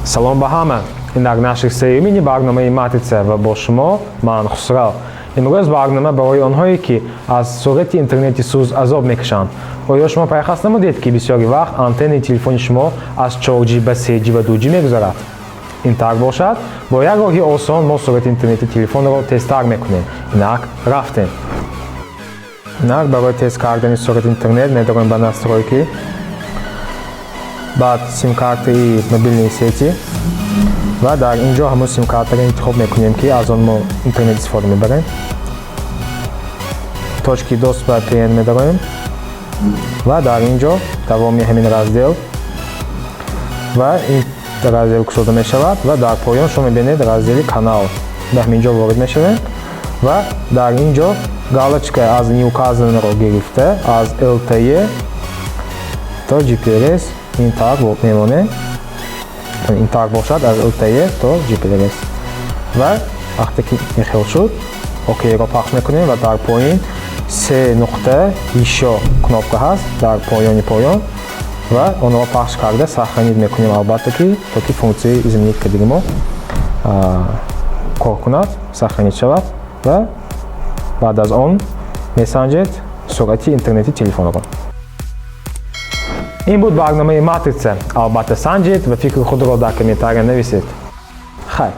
Салом ба ҳама! Инак нашри сеюмини барномаи «Матрица» ва бо шумо ман, Хусрав. Имрӯз барнома барои онҳое, ки аз суръати интернети суст азоб мекашанд. Оё шумо пайхас намудед, ки бисёри вақт антеннаи телефони шумо аз 4G ба 3G ва 2G мегузарад? Ин тарк бошад, бо як роҳи осон мо суръати интернети телефонро тезтар мекунем. Инак, рафтем. Инак, барои тест кардани суръати интернет медароем ба «Настройки», баъд «Сим-карты и мобильные сети» ва дар ин ҷо ҳамон сим-картаро интихоб мекунем, ки аз он мо интернет истифода мебарем. «Точки доступа VPN» медароем ва дар ин ҷо давоми ҳамин раздел ва ин раздел кушода мешавад ва дар поён шумо мебинед раздели «Канал». Ба ҳамин ҷо ворид мешавем ва дар ин ҷо галочка аз «Не указано» ро гирифта, аз LTE то GPRS ин тарк мемонем. Ин тарк бошад, аз LTE то GPRS. Ва вақте ки ин хел шуд, ОК ро пахш мекунем ва дар поин се нуқта, «Ещё» кнопка ҳаст дар поёни поён ва онро пахш карда, сохранить мекунем. Албатта ки то ки функсияи изменить кардиги мо кор кунад, сохранить шавад ва баъд аз он месанҷед суръати интернети телефонро. Ин буд барномаи «Матрица». Албатта, санҷед ва фикри худро дар комментария нависед. Хайр.